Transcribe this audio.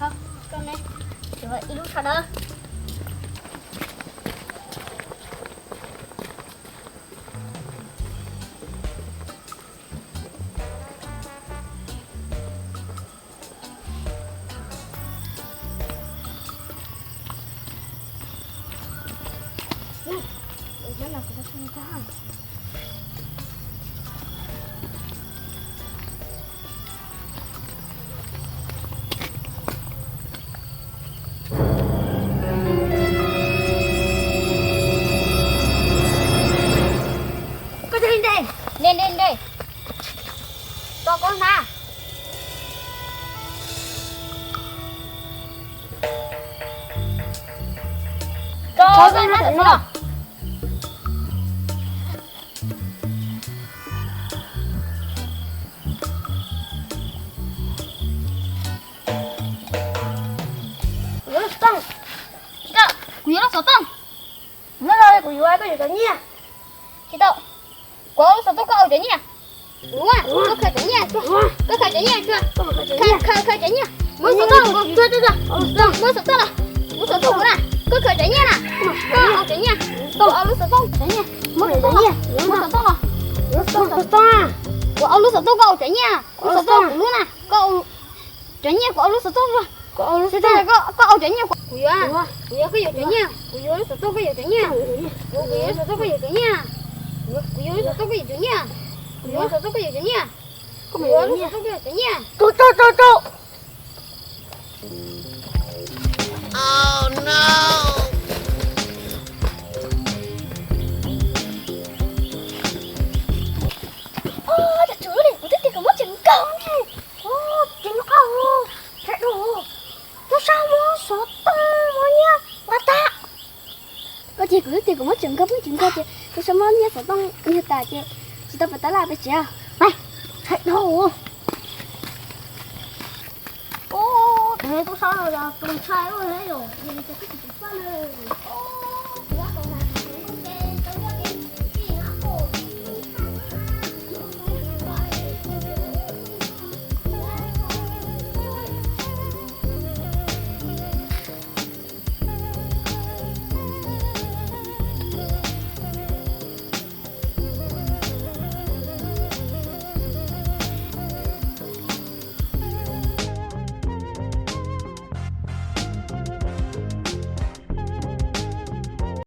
Koj ne, ib lub sab dawb. Koj cog li ntej, ntej ntej ntej, tso koj na. Tso koj na, tso. Kuv yuav lub xov tooj. Tsis tau, kuv yuav los kuv yuav, koj yuav cov nyiaj. Tsis tau, kuv ua lub xov tooj koj ua cov nyiaj. Ua, koj khaws cov nyiaj, koj khaws cov nyiaj, khaws, khaws cov nyiaj. Muab xov tooj, muab xov tooj los, muab xov tooj kuv na, koj khaws cov nyiaj na, koj ua cov nyiaj. Kuv ua lub xov tooj cov nyiaj, muab xov tooj los, muab xov tooj los. Kuv ua lub xov tooj koj ua cov nyiaj, lub xov tooj kuv lub na, koj cov nyiaj, kuv ua lub xov tooj, koj ua cov nyiaj, kuv yuav, kuv yuav koj yuav cov nyiaj, kuv yuav lub xov tooj koj yuav cov nyiaj, kuv yuav lub xov tooj koj yuav cov nyiaj, kuv yuav lub xov tooj koj yuav cov nyiaj, kuv yuav lub xov tooj koj yuav cov nyiaj, kuv yuav lub xov tooj koj yuav cov nyiaj. Tus tus tus tus. Ua cas tsum li, kuv twb tias kuv muab tseem nkaug ne. Tseem nkaug, sawv daws, tub sab muab xov tooj muab nyiaj nqa tag. Koj tias kuv twb tias kuv muab tseem nkaug, muab tseem nkaug ces tub sab muab nyiaj xov tooj nyiag tas ces tsis tau pem tab laj pem tsev. Sawv daws, ua teb tub sab los yog tus ntshai ua li yom, yog li cas twb tsis pom faj li.